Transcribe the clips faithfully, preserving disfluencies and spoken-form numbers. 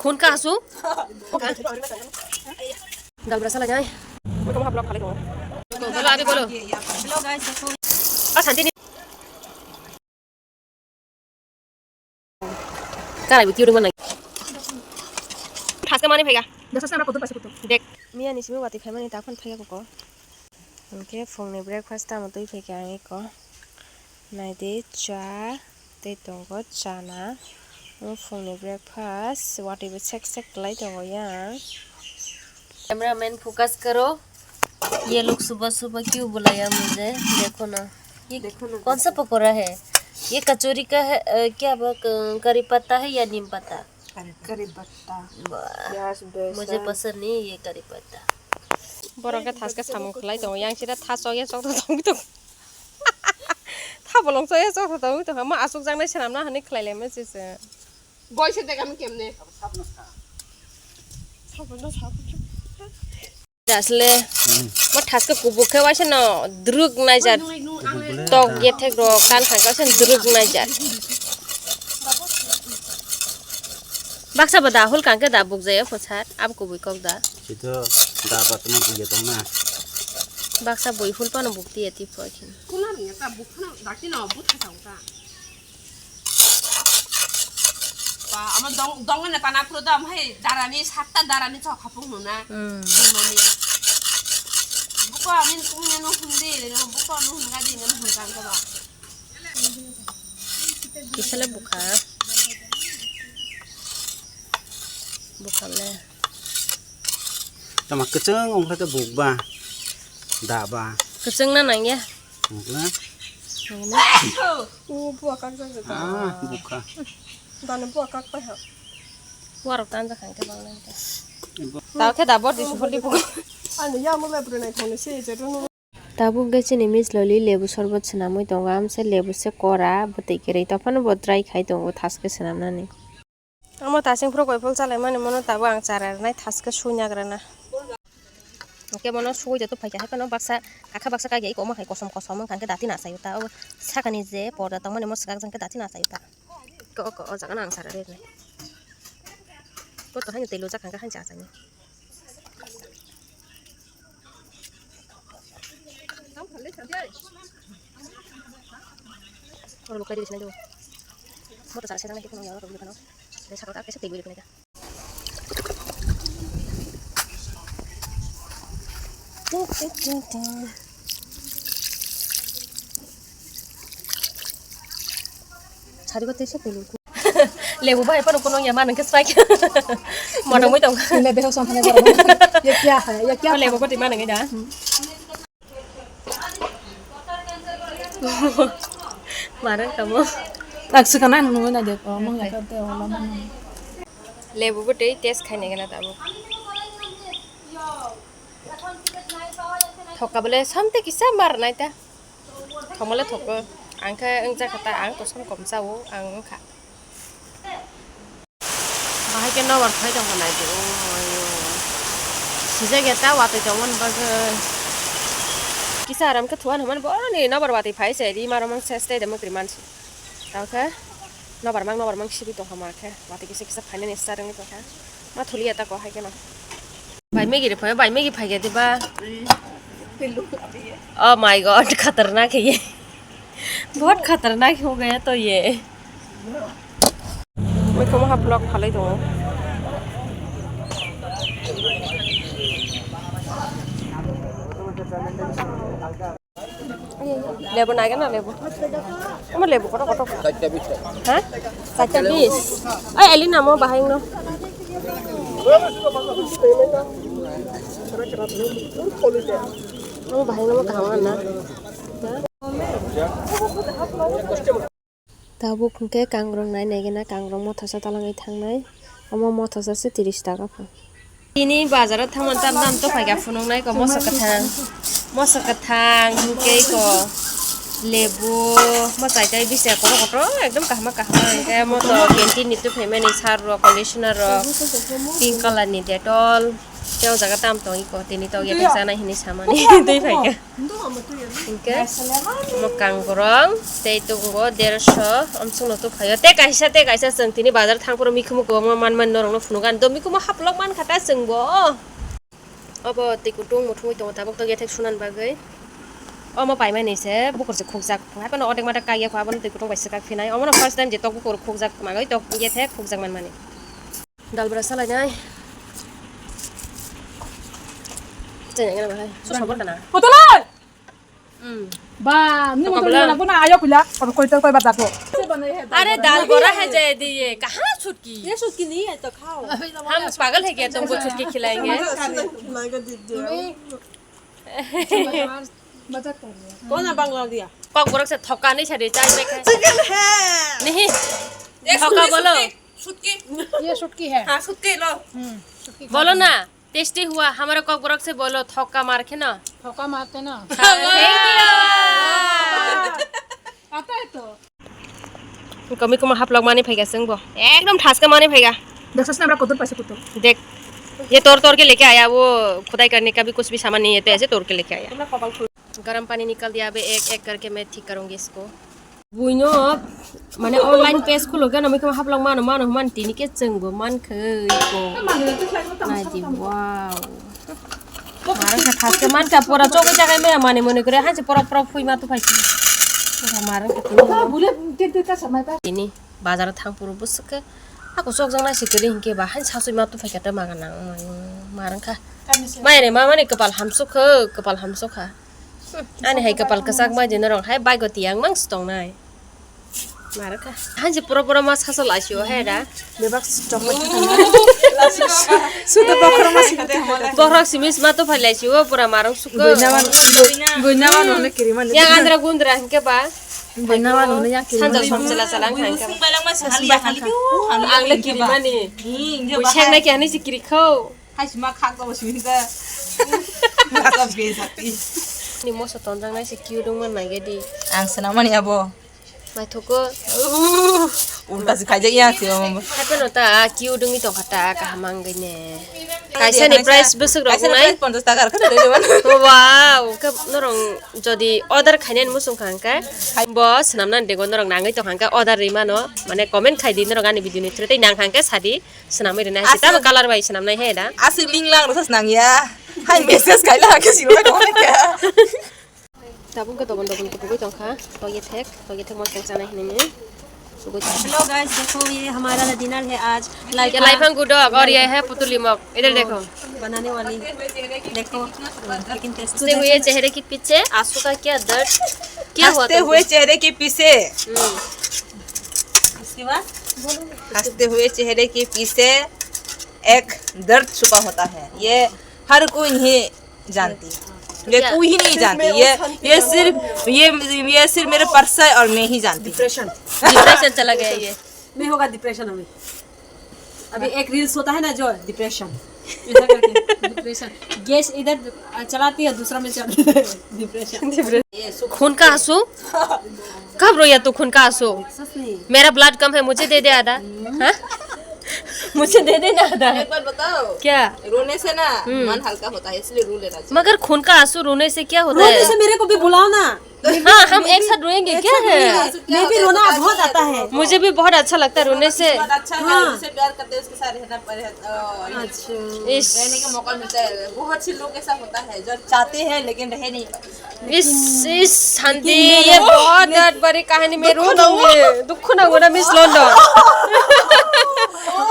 Khun ka asu? Dal bra sala jai. Bolo, abi bolo. Ah, santi ni. Karai bo tiyo dungma nai. Thaska mani phaiga. Dasa sana kotor paisa kotor. Dek. Miya ni simi wati phaimani ta phone phaiga koko. Hwnkhe phungni breakfast tamo twi phaikha ang eko. Naidi cha tei tongo chana. Phungni breakfast wati bo sek sek kwlai tongo yang. Cameraman focus karo. ये लोग सुबह सुबह क्यों बुलाया मुझे? देखो ना, ये देखो ना, कौन सा पकौड़ा है? ये कचौरी का है, अ, क्या वो, क-, करी पत्ता है या नीम पत्ता? अरे, करी पत्ता। वाह, प्याज, बेसन। मुझे पसंद नहीं है ये करी पत्ता। Borok khe thaske samung khlai tongo, yang sida tha chok ya chok tong tong. Tha bolong chok ya chok tong tong, ma asuk jang nai swnam na hwnwi khlai lai ma se se. Boy se dekha kemne. Asle, mo thaske kubuk khe waisa no druk naijak. Tok gethek rok tan thangka sen druk naijak. Baksa bo da hul kangke da buk jaya phosar, abo kubui kok da. Sito da patma buk ya tong na. Baksa bui hul pano buk tiya ti phoi khin. Kuna ni ta buk khana dakti no buk thasa uta. Ba, ama dong, dong na tana puro dam hai darani satta darani chok hapung nuna. Hmm. Noni. Buko amin kumnya no hundi, no buko no hunga di, no hunga ko ba. Kisale bukha. Bukha le. Tama kwchwng ongkha khe buk ba, da ba. Kwchwng na nang ya? Nang na? Nang na? O bua kak jak jak. Ah, bukha. Dani bua kak pai ha. Warok tan jak khan khe bang nang ta. Tao khe da bor di sufol di buk. Ani ya mo le bru nai thong ni se je ro. Tabuk khe chini misloli lebu sorbot swnamwi tongo, amse lebu se kora, bwtwi kwrwi, tophano bo dry khai tongo, thaske swnamnani. Omo tasing phuru koiphul chalaimani, mono tabuk ang chara rwnai, thaske sui nagrana. Hwnkhe mono sui joto phaikha, haiphano baksa, kakha baksa kaiya iko omo hai kosom kosom wngkha, hwnkhe dati nachaio ta, o sakani je porda tongmani omo swkakjak hwnkhe dati nachaio ta. Ko, ko, o jaga no ang chara rwnai. Bo to haino tei lujak hwnkhe haino chachaini. Oro lukai di sinai do. Moto sara sedang lagi kono ya oro lukai no. Dari satu tak kesek tebel lukai. Sari ko tesa telu. Lebu bai pano kono ya manang ke strike. Mono moi tong. Lebu ho samphane. Ye kya hai? Ye kya? Lebu ko di manang da. Marang kamu. Taksi kana nunggu na dek. Oh, mong ya kate ola mana. Lebu ko tei test khai ne gana tabu. Thokka bole samte kisa mar nai ta. Thokmale thokko. Ang khe wngjakha ta, ang kosom kom chao, ang wngkha. Bahai khe nobar phai tongkha nai di, o ayo. Sijak ya ta watwi tongmani bagwi. Kisa aram khe thuan hwnmani boroni nobar watwi phai se ri maromang ses tei de mukri mansi. Tao khe nobar mang, nobar mang sibui tongkha ma khe. Watwi kisa kisa phainani start wngwi tongkha. Ma thuliya ta ko hai kheno. Bai Maggie ri phai, bai Maggie phai khe diba? Oh my God, khatarnak hai ye. Bahut khatarnak ho gaya to ye. Mai kamo ha vlog phalai tongo. Lebu nai gana lebu. Omo lebu kotor kotor. Chaita bis. Ha? Chaita bis. Ai, Elina mo bahai no. Omo bahai no mo kaham na. Tabuk hwnkhe kangrok nai naigena, kangrok mothosa talangwi thangnai. Omo mothosa se tris taka pho. Tini bazaro thamani tam dam to phaikha phunuknai ko moso kwthang. Moso kwthang hwnkhe ko lebu, mo chai tai bisi kotor kotor ekdom kahma kahma hwnkhe mo to canteen ni twi phaimani sar rok, conditioner rok, pink colour ni Dettol. Tei o jaga tam tong iko, tini tok ya thek chanai hinwi samani. Twi phaikha. Hingke mo kangkorong tei tongo dersho, omsongno tubphaio. Tei kaisa, tei kaisa chwng tini bazar thangphuru mikhumu kwbangma manmani norokno phunugo. Ani do mikhumu haplok mankha ta chwngbo. Obo twi kutung muthungwi tongo tabuk tok ya thek sunani bagwi. Omo paimani se bukur se khukjak. Haphano odek madek kaiya kho, abono twi kutung bai swkak phinai. Omono first time je tok bukur khukjak magwi tok ya thek khukjak manmani. Dal bwra salainai. Chai nai gana bahai. Susah buat kana? Potolai! Hmm. Ba, ni motor mana bona ayo kula, koi koi koi bata ko. Are dal bora hai jai diye, kahan chutki? ये चुटकी नहीं है तो खाओ। हम पागल है क्या, तुमको चुटकी खिलाएंगे? कौन है बंगला दिया? Kokborok se thoka ni sari chai bai khai. Nahi. Thoka bolo. ये चुटकी है। हाँ, चुटकी लो। बोलो ना, tasty हुआ, हमारे kokborok से बोलो, thoka मार के ना। Thoka मार के ना। Thank you। आता है तो। Komi komo haplok mani phaikha chwngbo. Ekdom thaska mani phaikha. Dekhsas na, amra kotor paisa kotor. Dekh, ye tor tor ke leke aya, wo khudai karne ka bhi kuch bhi saman nahi hai, to aise tor ke leke aya. Garam pani nikal diya, abhi ek ek karke main thik karungi isko. Buino, mane online page khulo khe no mikhumu haplok mano, mano hwnmani tini khe chwngbo mankha iko. Naidi, wow. Marang kha thaske mankha pura chogwi chagai maya mani moni kore hanse porok porok phui ma tuphai si. Pura marang kha tini. Tini bazar thang puro bwswk khe ako chokjak nai se kwrwi hinkhe ba hanse sasui ma tuphai kha ta maga nang mani marang kha. Mai re ma mani kwpal hamsuk kha, kwpal hamsuk kha. Ani hai kwpal kwchak bai de norok hai baigo tiyang mang si tongnai. Narwkha. Hansi pura pura ma sasa laisio hai da. Bebak stock bai thangna. Suda bokhoro ma sika thangna. Bokhorok simis ma to phai laisio pura marok suko. Buina wan, buina wan hone kiri mani. Yang andra gundra hingke ba. Buina wan hone yang kiri mani. Sanja som chala chala hingke ba. Ang le kiri mani. Buisang na kya ni si kiri khau. Hai sima khak to simi da. Khak to be sakti. Ni moso tonjang nai se kiu dong man nai gedi. Ang senang mani abo. Mai thoko. Ulta si khaijak ya si mama. Hape no ta kiu dong ni tongkha ta kaham ang gine. Kaisa ni price bwswk rok nai. Price ponchash taka rok khna de man. Wow, ke norong jodi order khainani musung khangka. Bo senam nan dego norong nangwi tongkha order ri mano. Mane comment khai di norong ani video ni through tei nang khangka sadi. Swnamwi rwnai hai se, tamo color bai swnamnai hai da. Aswk linglang rwsa swnang ya. Hai message kaila khe siro khe. Tabuk khe dogon dogon kubugwi tongkha. Toge thek, toge thek mon tong chanai hinwi. Hello guys, देखो ये हमारा डिनर है आज। ये लाइफांग गुडोक और ये है पुतुली मग। इधर देखो। बनाने वाली। देखो। कितनी टेस्टी। हंसते हुए चेहरे के पीछे आंसू का क्या दर्द, क्या हुआ हंसते हुए चेहरे के पीछे। हम्म। उसके बाद? हंसते हुए चेहरे के पीछे एक दर्द छुपा होता है, ये हर कोई नहीं जानती, ये कोई ही नहीं जानती, ये, ये सिर्फ, ये, ये सिर्फ मेरे पर्स है और मैं ही जानती। डिप्रेशन। डिप्रेशन चला गया ये। नहीं होगा डिप्रेशन अभी। अभी एक रील्स होता है ना जो डिप्रेशन, ऐसा करके डिप्रेशन। गैस इधर चलाती है, दूसरा में चल डिप्रेशन। खून का आंसू? कब रोया तू खून का आंसू? सच नहीं। मेरा ब्लड कम है, मुझे दे दे आधा। हाँ? मुझे दे देना आधा। एक बात बताओ। क्या? रोने से ना हम्म। मन हल्का होता है, इसलिए रो लेना चाहिए। मगर खून का आंसू रोने से क्या होता है? रोने से मेरे को भी बुलाओ ना। हाँ, हम एक साथ रोएंगे, क्या है? मैं भी रोना बहुत आता है। मुझे भी बहुत अच्छा लगता है रोने से। अच्छा है, जिससे प्यार करते हैं उसके साथ रहना पड़े। अच्छा। इस रहने का मौका मिलता है। बहुत से लोग ऐसा होता है जो चाहते हैं लेकिन रह नहीं पाते। इस, इस शांति, ये बहुत दर्द भरी कहानी, मैं रो दूंगी। दुख ना होना, मिस लंदन।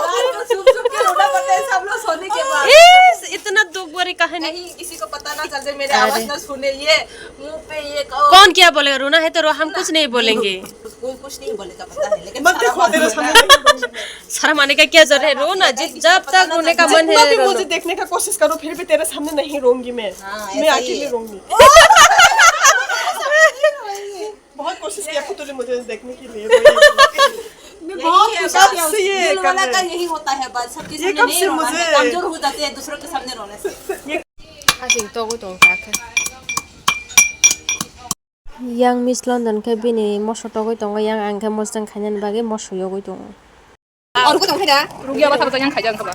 रात को चुप चुप के रोना पड़ता है सब लोग सोने के बाद। इस, इतना दुख भरी कहानी। कहीं किसी को पता ना चल जाए, मेरे आवाज ना सुने, ये मुंह पे ये कहो। कौन क्या बोलेगा? रोना है तो रो, हम कुछ नहीं बोलेंगे। कोई कुछ नहीं बोलेगा, पता है, लेकिन मत देखो, तेरे सामने। शर्म आने का क्या जरूरत है? रो ना, जिस, जब तक रोने का मन है, रो लो। जितना भी मुझे देखने का कोशिश करो, फिर भी तेरे सामने नहीं रोऊंगी मैं। हाँ, मैं अकेले रोऊंगी। बहुत कोशिश किया पुतुली मुझे देखने के लिए। मैं बहुत कोशिश किया। ये कब से ये दिल वाला का यही होता है, बस सबके सामने नहीं रोना है, कमजोर हो जाते हैं दूसरों के सामने रोने से। Asing togwi tong kha khe. Yang Miss London khe bini moso togwi tongo, yang ang khe mosjang khainani bagwi moso yogwi tongo. Rugya ba thabo yang khaijak kha ba.